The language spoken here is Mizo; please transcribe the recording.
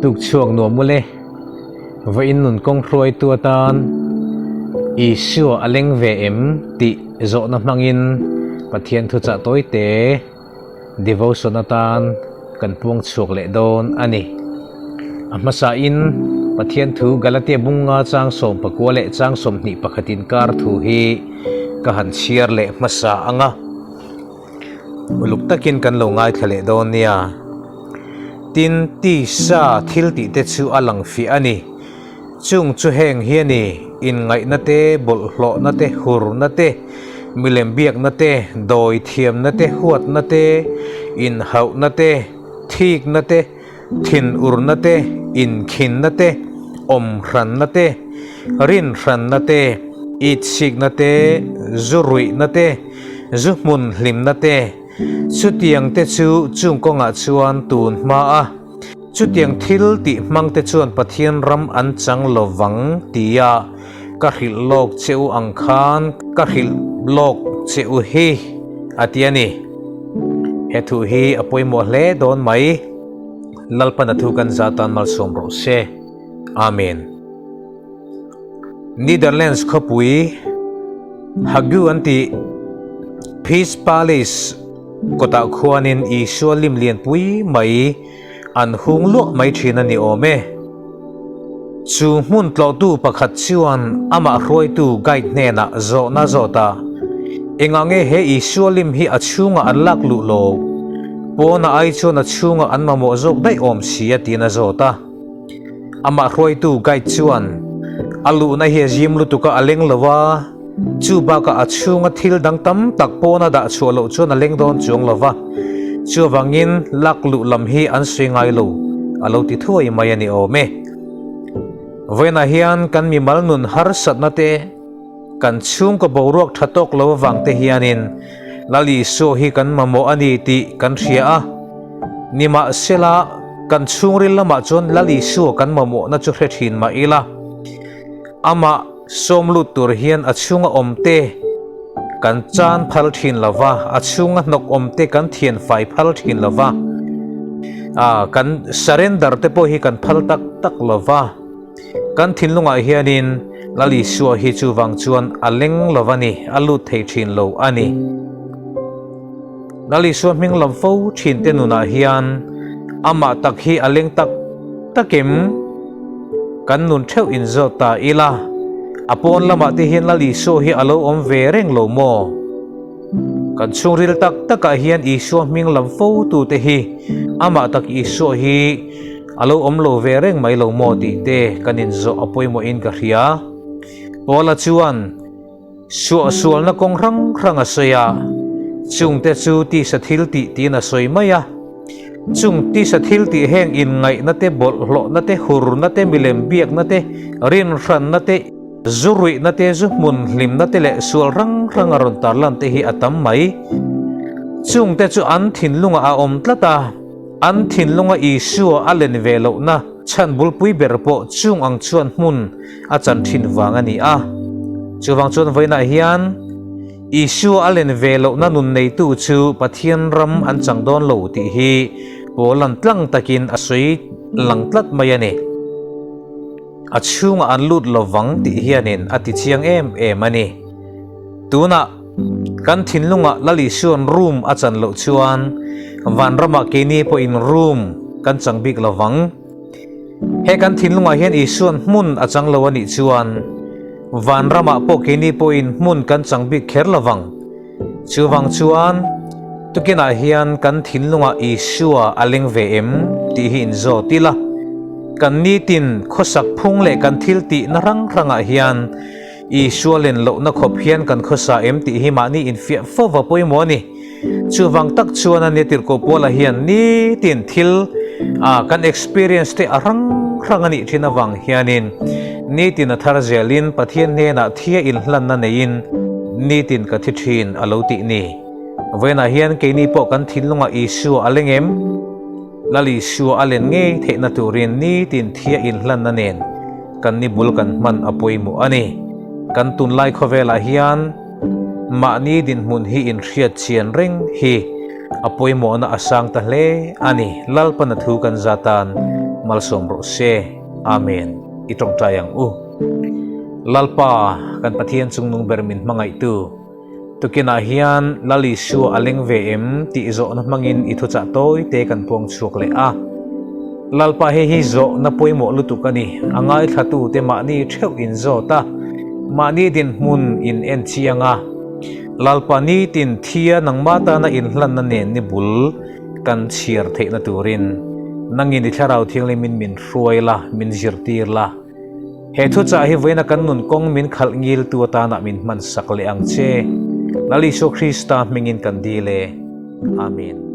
Tuk chhuak nuam ule, vawiin nun kawng hruaitu atan Isua a leng ve em tih zawhna hmangin Pathian thuchah tawite devotion atan kan puang chhuak leh dawn a ni. A hmasain Pathian thu Galatia bunga chang 19 leh chang 21 inkar thu hi ka han chhiar leh hmasa ang a. Uluk takin kan lo ngaithla leh dawn nia. Tin, tisa thil tih te chu a lang fiah a ni. Chung chu heng hi a ni, inngaihna te, bawlhhlawhna te, hurna te, milem biakna te, dawi thiamna te, huatna te, inhauhna te, thikna te, thinurna te, inkhinna te, awmhranna te, rinhranna te, itsikna te, zu ruihna te, zu hmun hlimna te, chutiang te chu chung kawngah chuan tun hma a, chutiang thil tih hmang te chuan Pathian ram an chang lo vang tia ka hrilh lawk che u ang khan ka hrilh lawk che u hi a ti a ni. He thu hi a pawimawh hle dawn mai. Lalpan a thu kan za tan malsawm rawh se. Amen. Netherlands khawpui Hague an tih Peace Palace kawtah khuanin Isua lim lianpui mai an hung luah mai thin a ni awm e. Chu hmun tlawhtu pakhat chuan amah hruaitu guide hnenah zawhna zawt a, Engah nge he Isua lim hi a chhungah an lak luh lo? Pawnah ai chuan a chhungah an mamawh zawk daih awm si a tiin a zawt a. Amah hruaitu guide chuan, A luhna hi a zim lutuk a, a leng lo a, Chu bakah a chhunga thil dang tam tak pawn a dah chhuah loh chuan a leng dawn chuang lo va, chuvangin lak luh lam hi an sawi ngai lo, a lo ti thuai mai a ni awm e. Vawiinah hian kan mimal nun harsatna te, kan chhungkaw boruak tha tawk lo avang te hianin Lal Isua hi kan mamawh a ni tih kan hria a, nimahsela kan chhungril lamah chuan Lal Isua kan mamawhna chu hre thin mah ila, amah sawm lut tur hian a chhunga awmte kan chan phal thin lo va, a chhunga hnawk awmte kan thian fai phal thin lo va, ah kan surrender te pawh hi kan phal tak tak lo va, kan thinlungah hianin Lal Isua hi chuvang chuan a leng lo va ni, a lut thei thin lo a ni. Lal Isua hming lam fo thin te nunah hian amah tak hi a leng tak takim kan nun theuh in zawt ta ila, a pawn lamah te hian Lal Isua hi a lo awm ve reng lo maw? Kan chhungril tak takah hian Isua hming lam fo tu te hi amah tak Isua hi a lo awm lo ve reng mai lo maw tih te kan inzawh a pawimawhin ka hria. Paula chuan Suahsualna kawng hrang hrang a sawi a, chungte chu tisa thil tih tiin a sawi mai a. Chung tisa thil tih heng inngaihna te, bawlhhlawhna te, hurna te, milem biakna te, rinhranna te, zu ruihna te, zu hmun hlimna te leh sual hrang hrang a rawn tarlan te hi a tam mai. Chungte chu an thinlungah a awm tlat a, an thinlunga Isua a len ve lohna chhan bulpui ber pawh chung ang chuan hmun a chan thin vang a ni a. Chuvang chuan vawiinah hian Isua a len ve lohna nun neitu chu Pathian ram an chang dawn lo tih hi Paula'n tlang takin a sawi lang tlat mai a ni. A chhungah an lut lo vang tih hianin a ti chiang em em a ni. Tunah kan thinlungah Lal Isua'n room a chan loh chuan vanramah keini pawhin room kan chang bik lo vang. He kan thinlungah hian Isua'n hmun a chang lo a nih chuan vanramah pawh keini pawhin hmun kan chang bik kher lo vang. Chuvang chuan tukinah hian kan thinlungah Isua a leng ve em tih hi inzawt ila. Kan nitin khawsak phung leh kan thil tihna hrang hrangah hian Isua len lohna khawp hian kan khawsa em tih hi mahni infiah fo va pawimawh a ni. Chuvang tak chuan a nia tirhkoh Paula hian nitin thil a kan experience te a hrang hrang a nih thin avang hianin nitin a thar zelin Pathian hnenah thia inhlanna neiin nitin ka thi thin a lo tih ni. Vawiinah hian keini pawh kan thinlungah Isua a leng em? Lal Isua a len ngei theihna turin nitin thia inhlanna nen kan ni bul kan hman a pawimawh a ni. Kan tunlai khawvelah hian mahni dinhmun hi inhriat chian reng hi a pawimawhna a sang ta hle a ni. Lalpana thu kan za tan Malsawm rawh se. Amen. I tawngtai ang u. Lalpa, kan Pathian chungnung ber min hmangaihtu, tukinah hian Lal Isua a leng ve em tih zawhna hmangin i thuchah tawi te kan puang chhuak leh a. Lalpa hei hi zawhna pawimawh lutuk a ni. A ngaithlatute mahni theuh in zawt a, mahni dinhmun in en chiang a. Lalpa nitin thia nangmah tana inhlanna nen ni bul kan chhiar theihna turin nangin i Thlarau Thianghlimin min hruai la, min zirtir la. He thuchah hi vawiina kan nun kawng min khalh ngiltu atana min hmansak leh ang che. Lal Isua Krista hmingin kan dil e. Amen.